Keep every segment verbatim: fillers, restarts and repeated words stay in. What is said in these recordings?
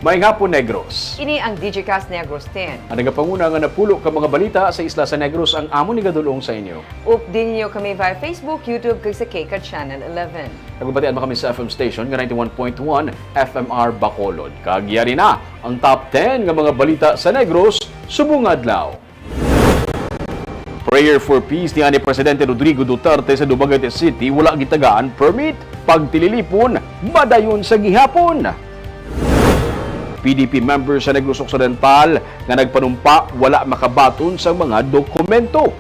Maayong hapon, Negros. Ini ang Digicast Negros ten. Ang nagapanguna nga napulo ka mga balita sa isla sa Negros ang amon igadul-ong sa inyo. Updi ninyo kami via Facebook, YouTube, kag sa Kika Channel eleven. Nagbabatian man kami sa F M station nga ninety-one point one F M R Bacolod. Kag yari na ang top ten nga mga balita sa Negros subong adlaw. Prayer for peace ni ani Presidente Rodrigo Duterte sa Dumaguete City, wala gitagaan permit. Pagtililipon, madayon sa gihapon. P D P member sa Negros Occidental nga nagpanumpa, wala makabaton sang mga dokumento.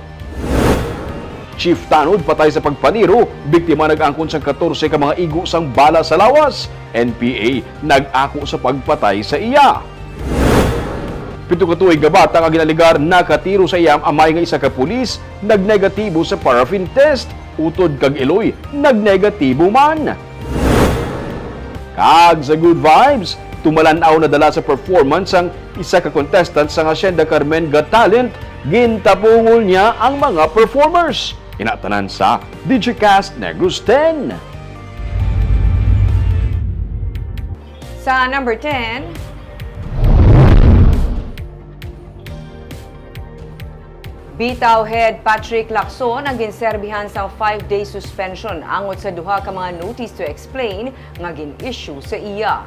Chief Tanod patay sa pagpaniro, biktima nag-angkon sang katorse ka mga igo sang bala sa lawas. N P A nag-ako sa pagpatay sa iya. Pito ka tuig nga bata nga ginalegar nakatiro sa iya amay nga isa ka pulis, nagnegatibo sa paraffin test. Utod kag iloy, nagnegatibo man. Kag sa good vibes, tumalan-aw nadala sa performance ang isa ka contestant sang Hacienda Carmen Got Talent, gintapungol niya ang mga performers. Ina tanan sa Digicast Negros ten. Sa number ten, bitaw head Patrick Lacson ang ginserbihan sang five-day suspension angot sa duha ka mga notice to explain nga gin-issue sa iya.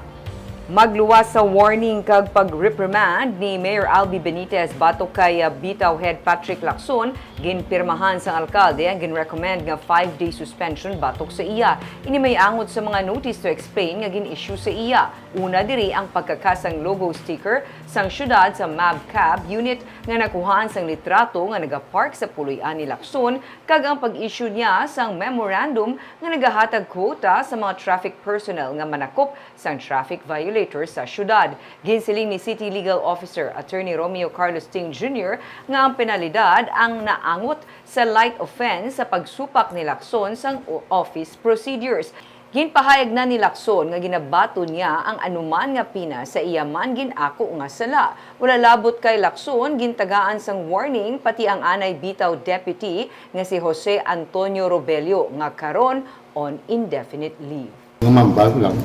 Magluwas sa warning kag pag-reprimand ni Mayor Albi Benitez batok kay, ah, bitaw head Patrick Lacson, ginpirmahan sang alkalde ang gin-recommend nga five-day suspension batok sa iya. Ini may angot sa mga notice to explain nga gin-issue sa iya. Una diri ang pagkaka sang logo sticker sang siyudad sa MabCab unit nga nakuhaan sang litrato nga nagapark sa puloy-an ni Lacson, kag ang pag-issue niya sang memorandum nga nagahatag quota sa mga traffic personnel nga manakop sang traffic violator sa siyudad. Ginsiling ni City Legal Officer Attorney Romeo Carlos Ting Junior nga ang penalidad ang naangot sa light offense sa pagsupak ni Lacson sang o-, office procedures. Ginpahayag na ni Lacson nga ginabaton niya ang anuman nga pina sa iya man gin-ako nga sala. Wala labot kay Lacson, gintagaan sang warning pati ang anay bitaw deputy nga si Jose Antonio Robello nga karon on indefinite leave. Mga bago lang,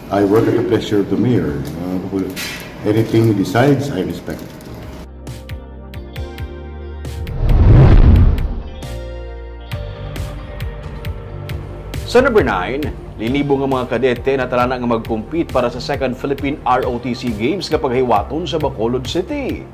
I work at the pleasure of the mayor. Uh, anything he decides, I respect. Sa number nine, linibo nga mga kadete natalana nga mag-compete para sa second Philippine R O T C Games nga paghiwaton sa Bacolod City.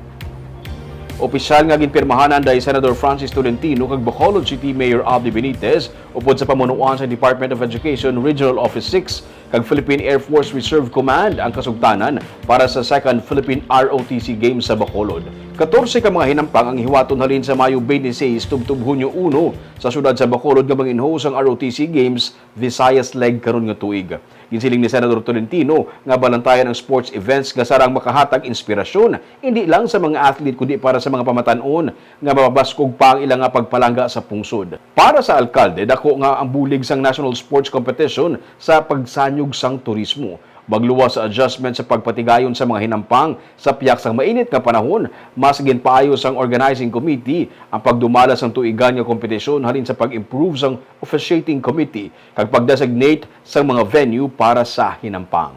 Opisyal nga ginpirmahan anday Senador Francis Tolentino kag Bacolod City Mayor Abdi Benitez upod sa pamunuan sa Department of Education Regional Office six kag Philippine Air Force Reserve Command ang kasugtanan para sa second Philippine R O T C Games sa Bacolod. Katorse ka mga hinampang ang hiwaton halin sa Mayo twenty-six tubtob Hunyo uno sa siyudad sa Bacolod nga mangin-host ang R O T C Games Visayas Leg karon nga tuig. Ginsiling ni Senador Tolentino nga balantayan ang sports events nga sarang makahatag inspirasyon, hindi lang sa mga athlete kundi para sa mga pamatan-on nga mababaskog pa ang ila nga pagpalangga sa pungsod. Para sa alkalde, dako nga ang bulig sang National Sports Competition sa pagsanyog sang turismo. Magluwas sa adjustment sa pagpatigayon sa mga hinampang sa piyak sang mainit nga panahon, mas ginpaayo sang organizing committee ang pagdumala sang tuigan nga kompetisyon halin sa pag-improve sang officiating committee kag pag-designate sang mga venue para sa hinampang.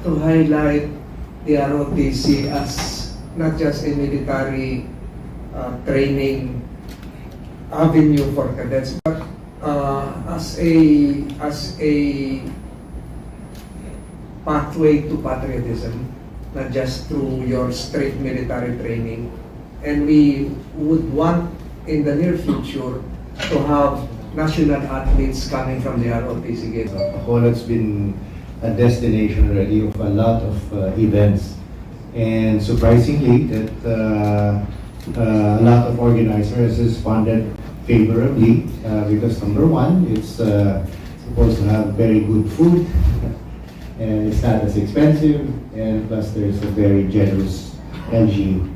To highlight the R O T C as not just a military, uh, training avenue for cadets, but, uh, as a, as a pathway to patriotism, not just through your strict military training. And we would want in the near future to have national athletes coming from the R O T C Games. Bacolod's been a destination already of a lot of, uh, events. And surprisingly, that, uh, uh, a lot of organizers responded favorably, uh, because number one, it's, uh, supposed to have very good food, and it's not as expensive, and plus there's a very generous L G U.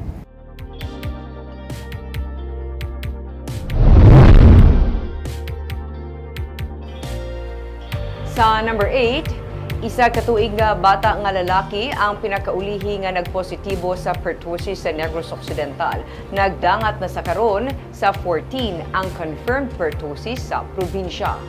Sa number eight, isa ka tuig nga bata nga lalaki ang pinakaulihi nga nagpositibo sa pertussis sa Negros Occidental. Nagdangat na sa karon sa fourteen ang confirmed pertussis sa probinsya.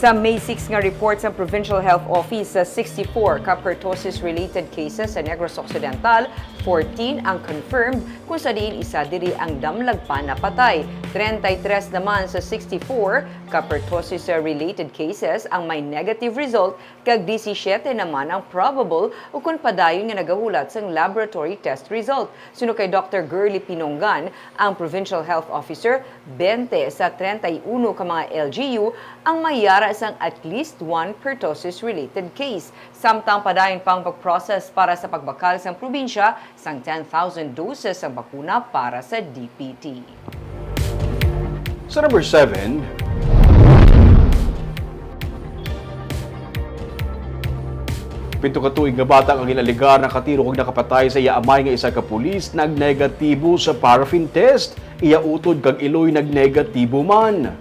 Sa May six nga report sa Provincial Health Office, sa sixty-four ka pertussis-related cases sa Negros Occidental, fourteen ang confirmed, kung sa diin isa diri ang damlag pa napatay. Treinta y tres naman sa sixty-four ka pertussis-related cases ang may negative result, kag disisiete naman ang probable ukon padayon nga nagahulat sang laboratory test result. Suno kay Doctor Girly Pinongan, ang Provincial Health Officer, twenty sa treinta y uno ka mga L G U ang may yara sang at least one pertussis-related case, samtang padayon pang pag-process para sa pagbakal sang probinsya sang ten thousand doses sang bakuna para sa D P T. Sa number seven, pito ka tuig nga bata nga ginaligar, nakatiro kag nakapatay sa iya amay nga isa ka pulis, nagnegatibo sa paraffin test. Iya utod kag iloy nagnegatibo man.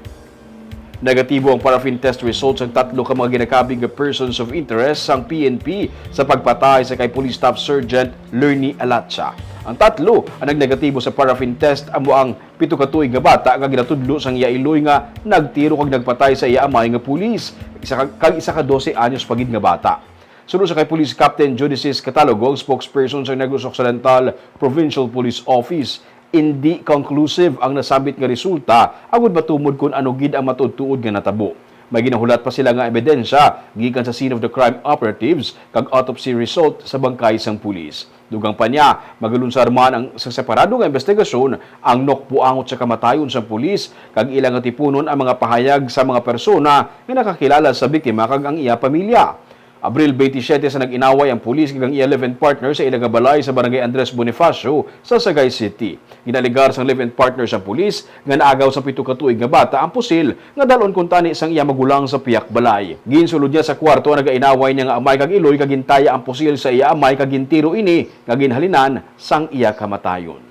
Negatibo ang paraffin test result sang tatlo ka mga ginakabig nga persons of interest sang P N P sa pagpatay sa kay Police Staff Sergeant Lerny Alatsa. Ang tatlo ang nagnegatibo sa paraffin test amo ang pito ka tuig nga bata nga ginatudlo sang iya iloy nga nagtiro kag nagpatay sa iya amay nga pulis, isa ka, kag isa ka dose anyos pa gid nga bata. Suno sa kay Police Captain Judicis Catalogo, ang spokesperson sa Negros Occidental Provincial Police Office, indi conclusive ang nasambit nga resulta agud matumod kon ano gid ang matuod-tuod nga natabo. May ginahulat pa sila nga ebidensya gikan sa scene of the crime operatives kag autopsy result sa bangkay sang pulis. Dugang pa niya, magalunsad man ang sa separado nga investigasyon ang nukbo angot sa kamatayon sang pulis, kag ila nga tipunon ang mga pahayag sa mga persona nga nakakilala sa biktima kag ang iya pamilya. Abril twenty-seven sa nag-inaway ang pulis kag ang iya live-in partner sa ila nga balay sa Barangay Andres Bonifacio sa Sagay City. Ginaligar sang live-in partner sa pulis nga naagaw sa pito ka tuig nga bata ang pusil nga dal-on kuntani sang iya magulang sa piyak balay. Ginsulod niya sa kwarto ang nagainaway niya nga amay kag iloy kag gintaya ang pusil sa iya amay kag gintiro ini nga ginhalinan sang iya kamatayon.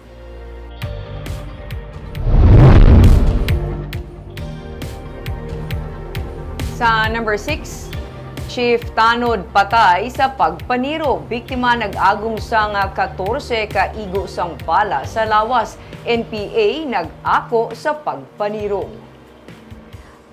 Sa number six, Chief Tanod patay sa pagpaniro. Biktima nag-agom sang katorse ka igo sang bala sa lawas. N P A nag-ako sa pagpaniro.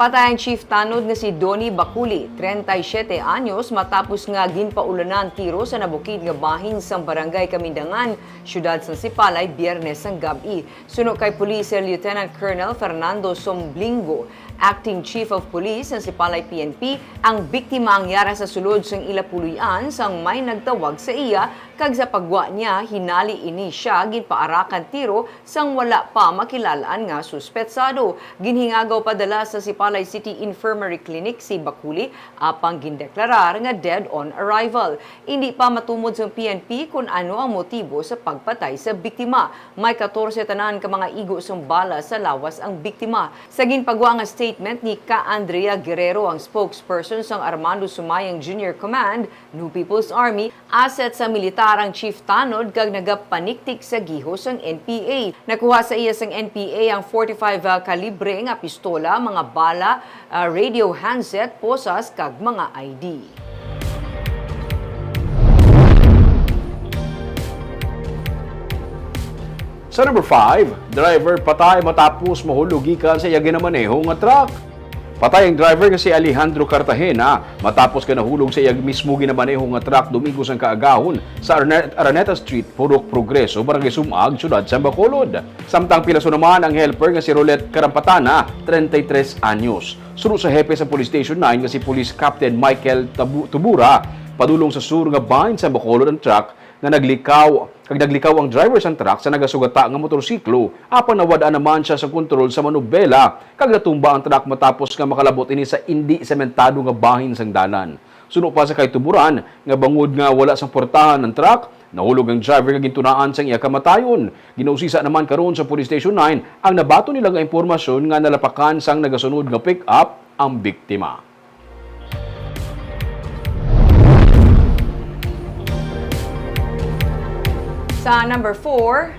Patay ang Chief Tanod nga si Donnie Baculi, treinta y siete anyos, matapos nga ginpaulanan tiro sa nabukid nga bahin sang Barangay Kamindangan, siyudad sang Sipalay, Biyernes sang gab-i. Suno kay Police Lieutenant Colonel Fernando Somblingo, Acting Chief of Police sang Sipalay P N P, ang biktima ang yara sa sulod sang ila puloy-an sang may nagtawag sa iya, kag sa paggwa niya, hinali ini sia ginpaarakan tiro sang wala pa makilal-an nga suspetsado. Ginhingagaw padala sa Sipalay City Infirmary Clinic si Baculi, apang gindeklarar nga dead on arrival. Indi pa matumod sang P N P kon ano ang motibo sa pagpatay sa biktima. May katorse tanan ka mga igo sang bala sa lawas ang biktima. Sa ginpagwa nga statement ni Ka Andrea Guerrero, ang spokesperson sang Armando Sumayang Junior Command, New People's Army, asset sa militar ang Chief Tanod kag nagapaniktik sa gihos sang N P A. Nakuha sa iya sang N P A ang forty-five, ah, kalibre nga pistola, mga bala, ah, radio handset, posas, kag mga I D. Sa number five, driver patay matapos mahulog gikan sa iya ginamaneho nga truck. Patay ang driver nga si Alejandro Cartagena matapos nga nahulog sa iya mismo ginamaneho nga truck Domingo sang kaagahon sa Arne-, Araneta Street, Purok Progreso, Barangay Sumag, Siyudad sa Bacolod. Samtang pilaso naman ang helper nga si Rolet Carampatana, treinta y tres anyos. Suno sa hepe sa Police Station nine nga si Police Captain Michael Tabu-, Tubura, padulong sa sur nga bahin sa Bacolod ang truck nga naglikaw, kag naglikaw ang driver sang truck sa nagasugata nga motorsiklo, apang nawad-an naman sia sa kontrol sa manubela, kag natumba ang truck matapos nga makalabot ini sa indi sementado nga bahin sang dalan. Suno pa sa kay Tuburan nga bangod nga wala sang portahan ang truck, nahulog ang driver nga gintunaan sang iya kamatayon. Ginausisa naman karon sa Police Station nine ang nabaton nila nga impormasyon nga nalapakan sang nagasunod nga pick-up ang biktima. Sa number four,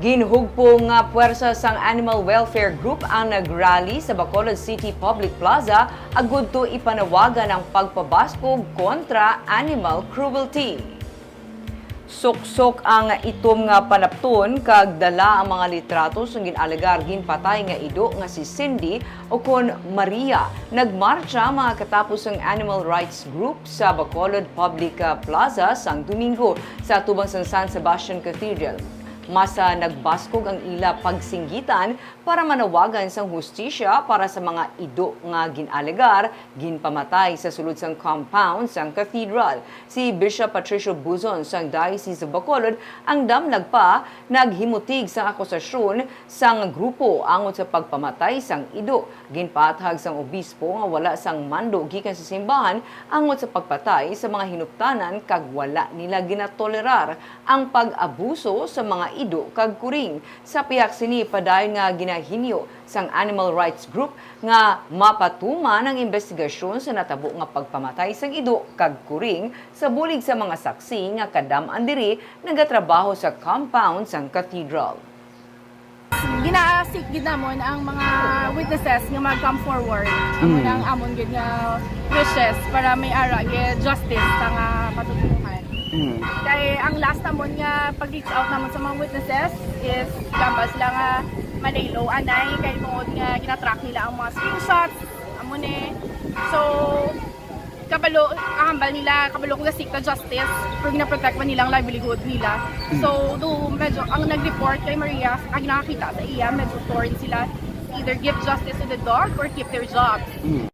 ginhugpo nga puwersa sang Animal Welfare Group ang nagrally sa Bacolod City Public Plaza agud to ipanawagan ang pagpabaskog kontra animal cruelty. Suksok ang itom nga panapton kag dala ang mga litrato sang gin-alegar ginpatay nga ido nga si Cindy, ukon Maria. Nagmartsa ang mga katapusang animal rights group sa Bacolod Public, ah, Plaza sang Domingo sa atubang sang San Sebastian Cathedral. Mas, ah, nagbaskog ang ila pagsinggitan para manawagan sang hustisya para sa mga ido nga gin-alegar ginpamatay sa sulod sang compound sang cathedral. Si Bishop Patricio Buzon sang Diocese of Bacolod ang damlag pa naghimutig sang akusasyon sang grupo angot sa pagpamatay sang ido. Ginpaathag sang obispo nga wala sang mando gikan sa simbahan angot sa pagpatay sa mga hinuptanan kag wala nila ginatolerar ang pag-abuso sa mga ido kag kuring. Sa pihak sini, padayon nga ginahingyo sang animal rights group nga mapatuman ang imbestigasyon sa natabo nga pagpamatay sang ido kag kuring sa bulig sa mga saksi nga kadam-an diri nagatrabaho sa compound sang cathedral. Gina-seek gid namon ang mga witnesses nga mag-come forward. Amo Mm. na ang amon gid nga wishes para may ara gid justice sa nga patutuhan. Mm. Kay ang last namon nga pag-reach out namon sa mga witnesses is gambal sila nga manaylo anay kay tungod nga gina-track nila ang mga screenshots. Amo ni. So, kabalo, ang hambal nila, kabalo ko ga-seek ta justice, pero gina-protect man nila ang livelihood nila. Mm. So, do, medyo, ang nag-report kay Maria, ang nakakita sa iya, medyo torn sila. Either give justice to the dog or keep their jobs. Mm.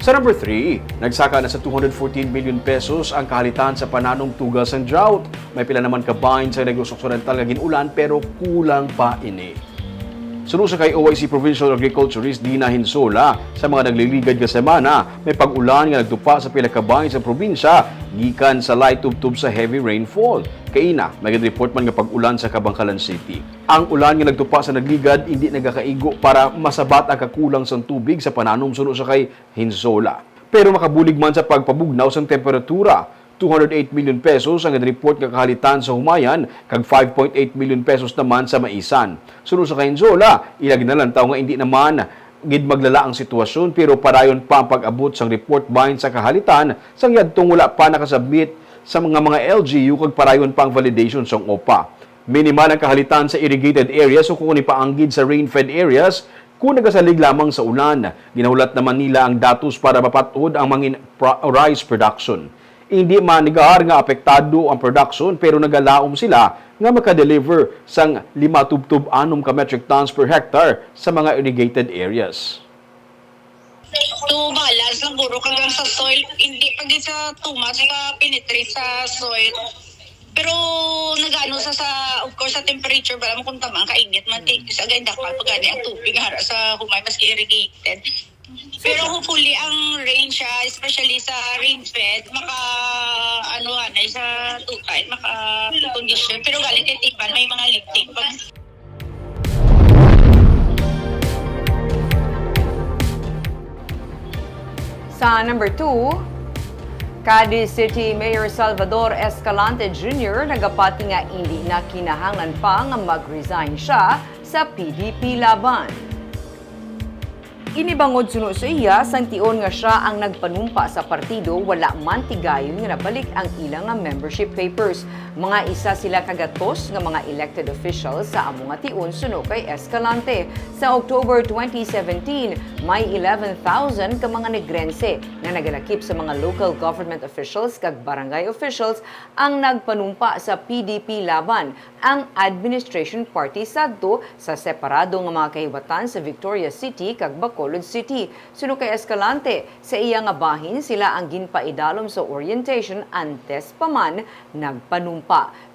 Sa number three, nagsaka na sa two hundred fourteen billion pesos ang kahalitan sa pananom tuga sang drought. May pila naman ka bahin sa Negros Occidental nga gin-ulan, pero kulang pa ini. Suno sa kay O I C Provincial Agriculturist Dina Hinsola, sa mga nagliligad nga semana, may pag-ulan nga nagtupa sa pila ka bahin sa probinsya gikan sa light tubtob sa heavy rainfall. Kaina, may gin-report man nga pag-ulan sa Kabankalan City. Ang ulan nga nagtupa sa nagligad indi nagakaigo para masabat ang kakulang sang tubig sa pananom, suno sa kay Hinsola. Pero makabulig man sa pagpabugnaw sang temperatura, two hundred eight million pesos ang report nga kahalitan sa Humayan kag five point eight million pesos naman sa Maisan. Suno sa kay Hinsola, ila ginalantaw nga indi naman gid maglala ang sitwasyon, pero padayon pa ang pag-abot sang report bahin sa kahalitan sang yadtong wala pa nakasubmit sa mga, mga L G U kag padayon pa ang validation sang O P A. Minimal ang kahalitan sa irrigated areas o kung ipaanggid sa rain-fed areas kung nagasalig lamang sa ulan. Ginahulat naman nila ang datos para mapat-od ang mangin pro-, rice production. Indi man nagahar nga apektado ang production, pero nagalaom sila nga makadeliver sang lima tubtob anom ka metric tons per hectare sa mga irrigated areas. To balance lang guro kag ang sa soil, hindi pa gid sa too much ka penetrate sa soil. Pero nagano sa, sa, of course, sa temperature, wala mo kung tama ang kainit man, kay sa ganda ka, pag gani ang tubig, hara sa humay, maski irrigated. Pero hopefully, ang rain siya, especially sa rain fed, maka, ano, anay sa tutay, maka condition. Pero galing kay Tipan, may mga lifting. Pag Sa number two, Cadiz City Mayor Salvador Escalante Junior nagapati nga indi na kinahanglan pa nga mag-resign siya sa P D P Laban. Ini bangod suno sa iya, sang tion nga siya ang nagpanumpa sa partido, wala man tigayon nga nabalik ang ila nga membership papers. Mga isa sila ka gatos nga mga elected officials sa amo nga tion, suno kay Escalante. Sa October twenty seventeen, may eleven thousand ka mga Negrense nga nagalakip sa mga local government officials kag barangay officials ang nagpanumpa sa P D P Laban, ang administration party sadto sa separado nga mga kahiwatan sa Victoria City kag Bacolod City. Suno kay Escalante, sa iya nga bahin sila ang ginpaidalom sa orientation antes pa man nagpanumpa.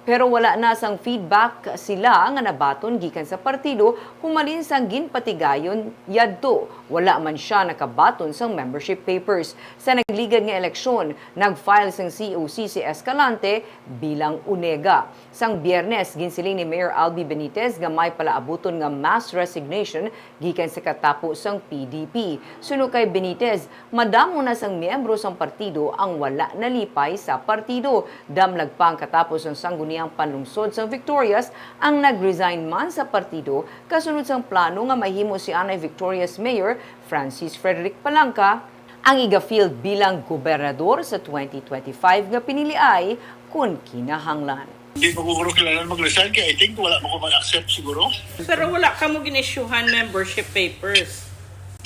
Pero wala na sang feedback sila nga nabaton gikan sa partido humalin sang ginpatigayon yadto. Wala man sia nakabaton sang membership papers. Sa nagligad nga eleksyon, nag-file sang C O C si Escalante bilang unega. Sang Biyernes, ginsiling ni Mayor Albi Benitez nga may palaabuton nga mass resignation gikan sa katapo sang P D P. Suno kay Benitez, madamo na sang miyembro sang partido ang wala nalipay sa partido. Damlag pa ang katapo sang sanggunian Ang panlungsod sang Victorias ang nag-resign man sa partido kasunod sang plano nga mahimo si anay Victorias Mayor Francis Frederick Palanca ang iga-field bilang gobernador sa twenty twenty-five nga piniliay kon kinahanglan. Di ko siguro kilala mag-resign kaya I think wala mo ko mag-accept siguro. Pero wala ka mo ginisyuhan membership papers.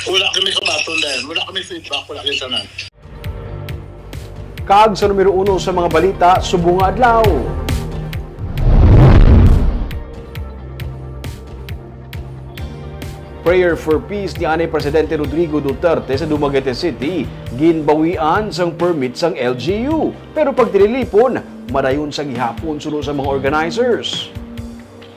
Wala kami kabaton dahil wala kami feedback, wala kami tanan. Kag sa numero uno sa mga balita subong nga adlaw. Prayer for Peace ni anay Presidente Rodrigo Duterte sa Dumaguete City, ginbawian sang permit sang L G U. Pero pagtililipon, madayon sa gihapon suno sa mga organizers.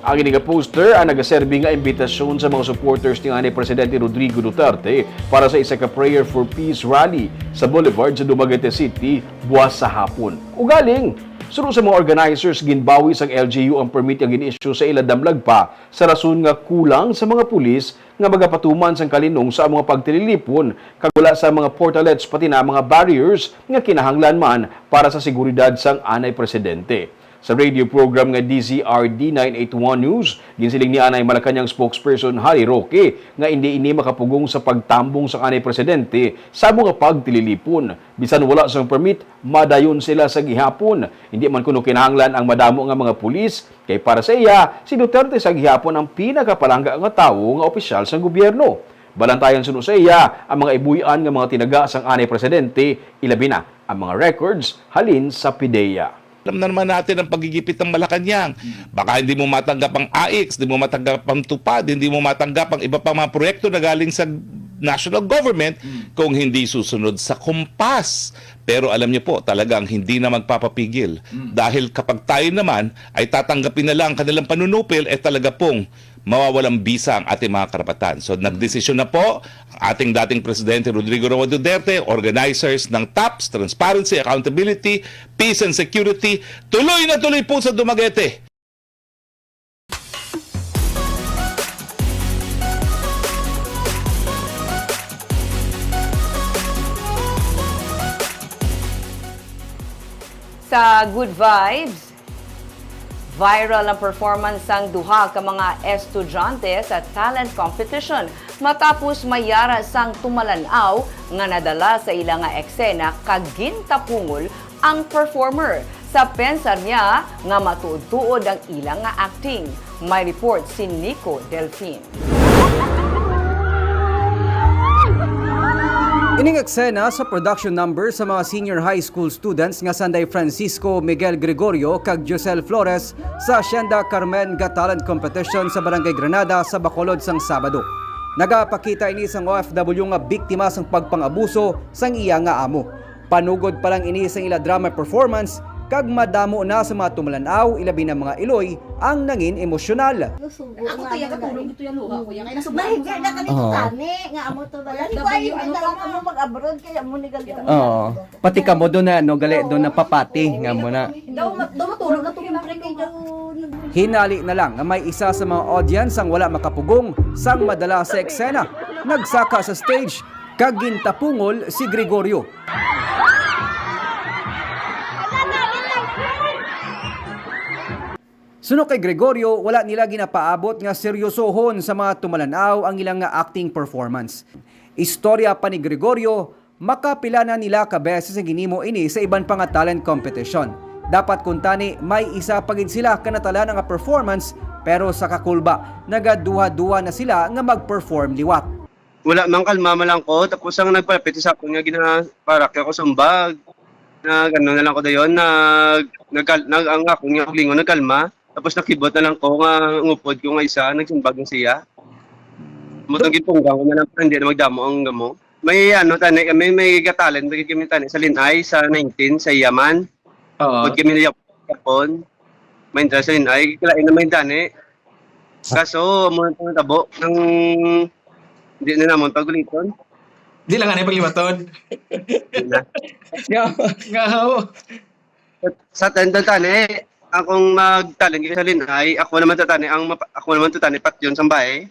Ang ini nga poster ang nagaserbi nga imbitasyon sa mga supporters ni anay Presidente Rodrigo Duterte para sa isa ka Prayer for Peace rally sa Boulevard sa Dumaguete City buwas sa hapon. Ugaling, suno sa mga organizers, ginbawi sang L G U ang permit nga gin-issue sa ila damlag pa sa rason nga kulang sa mga pulis nga magapatuman sang kalinong sa mga pagtililipon kag wala sa mga portalets pati na mga barriers nga kinahanglan man para sa seguridad sang anay presidente. Sa radio program nga D Z R D nine eight one News, ginsiling ni anay Malacañang spokesperson Harry Roque nga indi ini makapugong sa pagtambong sa anay presidente sa mga pagtililipon. Bisan wala sang permit, madayon sila sa gihapon. Hindi man kuno kinahanglan ang madamo nga mga pulis, kay para sa iya, si Duterte sa gihapon ang pinakapalangga nga tawo nga opisyal sang gobyerno. Balantayan suno sa iya ang mga ibuy-an nga mga tinaga sang anay presidente, ilabi na ang mga records halin sa PDEA. Alam na naman natin ang pagigipit ng Malacañang. Baka hindi mo matanggap ang AICS, hindi mo matanggap ang TUPAD, hindi mo matanggap ang iba pang mga proyekto na galing sa national government kung hindi susunod sa kumpas. Pero alam niyo po, talagang hindi na magpapapigil. Dahil kapag tayo naman ay tatanggapin na lang ang kanilang panunupil, eh talaga pong mawawalang bisa ang ating mga karapatan. So, nagdesisyon na po ang ating dating Presidente Rodrigo Roa Duterte, organizers ng TAPS, Transparency, Accountability, Peace and Security, tuloy na tuloy po sa Dumaguete. Sa Good Vibes, viral ang performance sang duha ka mga estudyante sa talent competition matapos mayara sang tumalan-aw nga nadala sa ila nga eksena kag gintapungol ang performer sa pensar niya nga matuod-tuod ang ila nga acting. May report si Nico Delfin. Ining eksena sa production number sa mga senior high school students nga sanday Francisco Miguel Gregorio kag Josel Flores sa Hacienda Carmen Ga Talent Competition sa Barangay Granada sa Bacolod sang Sabado. Nagapakita ini sang O F W nga biktima sang pagpang-abuso sang iya nga amo. Panugod pa lang ini sang ila drama performance, kag madamo na sa mga tumalan-aw, ilabi na mga iloy, ang nangin emosyonal. Ako kaya katulog dito yung luha ko yan. Kaya nasubo ko na. Hindi na kami Oo. Tani, nga amo to ba? Hindi ko ayun na lang kamo mag-abroad, kaya mo ni gali amo. Oo. Pati kamo doon na, ano, gali doon na papati, nga mo na. Daw ma-, daw matulog na to yung pre ko. Hinali na lang nga may isa sa mga audience ang wala makapugong sang madala sa eksena. Nagsaka sa stage, kag gintapungol si Gregorio. Suno kay Gregorio, wala nila ginapaabot nga seryosohon sa mga tumalan-aw ang ilang nga acting performance. Istorya pa ni Gregorio, makapila na nila ka beses ang ginimo ini sa iban pa nga talent competition. Dapat kuntani, may isa pa gid sila ka natalan nga performance, pero sa kakulba, nagaduha-duha na sila nga mag-perform liwat. Wala man, kalma man lang ko. Tapos ang nagpalapit sa akon nga gina-, para kay ako sumbag. Nag-, ano na lang ko dayon, nag-, nagkal-, nag-, ang akon nga lingon nagkalma. Tapos nakibot na lang ko nga ngupod ko nga isa, nagsumbag na siya. Mutong gipunggang ko na lang, hindi na magdamo ang gamo. May ano, tani, kami, may gatalent, may kami tani sa Linay, sa nineteen, sa Yaman. Oo. Pag kami na Japon, may interest rin. Ay, kalain na may dani. Kaso, amo na itong tabo ng hindi na naman paguliton. Di lang nga na pagliwaton. Hindi na. Nga, nga, oh. Sa tanda tani, akong magtalent sa Linay, ako naman to tani, ang mapa-, ako naman to tani, patyon sa bahay.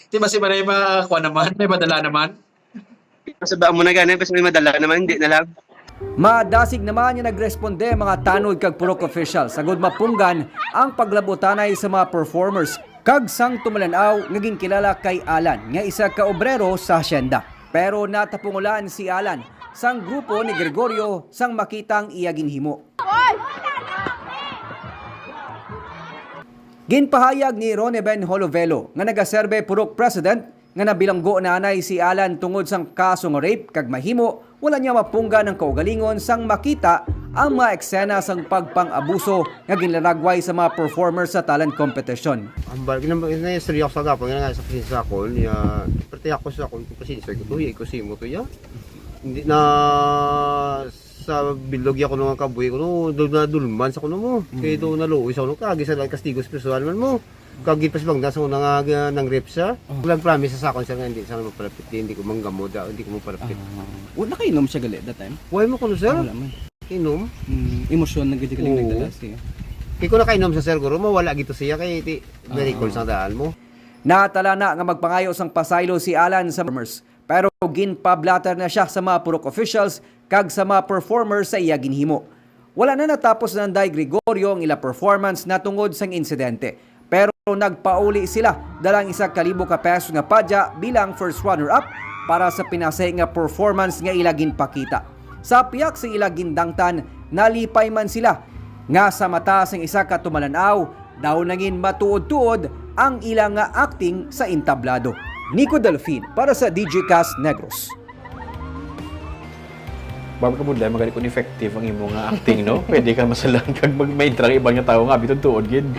Di ba si Maray ba, kuha naman, may madala naman? Sa ba mo na gani, basta may madala naman, hindi na lang. Madasig naman nga nagresponde ang mga tanod kag purok official sagod mapunggan ang paglabutanay sa mga performers kag sang tumalan-aw nga ginkilala kay Alan nga isa ka obrero sa hacienda. Pero natapungulan si Alan sang grupo ni Gregorio sang makita ang iya ginhimo. Ginpahayag ni Roneben Holovelo nga nagaserbe purok president nga nabilanggo nanay si Alan tungod sang kaso nga rape kag mahimo wala niya mapunggan ang kaugalingon sang makita ang mga eksena sang pagpang-abuso nga ginlaragway sa mga performers sa talent competition. Ambal, ginam-, na istorya ko sa gapon, nga sa presinsa ko, niya, pati ako sa akon, kung presinsa ko, tuhi ko simo to ya. Hindi na sa bilog ya ko nga kabuhi ko, no, do na dulman sa kuno mo. Kay do na luoy sa kuno, kagi sa lang kastigo sa personal man mo. Kagi pas bang nasa una nga, nga nang rape siya. Nag-promise sa akon siya nga hindi sa mapalapit, hindi ko manggamod, ah, hindi ko mapalapit. Ah, wala nakainom siya gali that time? Why mo kuno, sir? Wala man. Inom? Mm, emosyon na gid galing Oo. Nagdala siya. Kay kung nakainom sa sir, guro, mawala gito siya kay ti na-recall sang daan mo. Natala na nga magpangayo sang pasaylo si Alan sa performers, pero ginpablatter na siya sa mga purok officials kag sa mga performers sa iya ginhimo. Wala na natapos nanday Gregorio ang ila performance na tungod sang insidente, pero nagpauli sila dala ang isa ka libo ka pesos nga padya bilang first runner-up para sa pinasi nga performance nga ila ginpakita. Sa pihak sa ila gindangtan, nalipay man sila nga sa mata sang isa ka tumalan-aw, daw nangin matuod-tuod ang ila nga acting sa entablado. Nico Delfin para sa D J Cast Negros. Bab ka budlay, magaling kung effective ang imo nga acting, no? Pwede ka masalan kag mag may drag iban nga tawo nga abi tuod gid.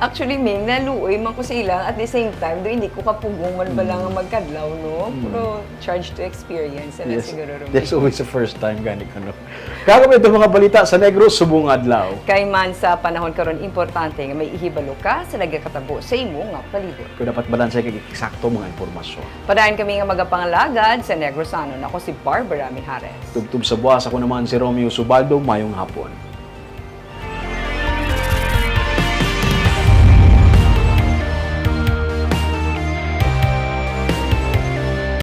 Actually, Ming, naluoy man ko sa ilang at the same time, do hindi ko kapugong man bala nga magkadlaw, no? Pero charge to experience na Yes. siguro, Romeo. There's always a first time gani kuno. Kago ito mga balita sa Negros subong adlaw. Kay man sa panahon karon, importante nga may ihibalo ka sa nagakatabo sa imo nga palibot. Kung dapat balansay kag eksakto mga impormasyon. Padayon kami nga magapangalagad sa Negrosanon. Ako si Barbara Mijares. Tubtob sa buwas, ako naman si Romeo Subaldo. Mayong hapon.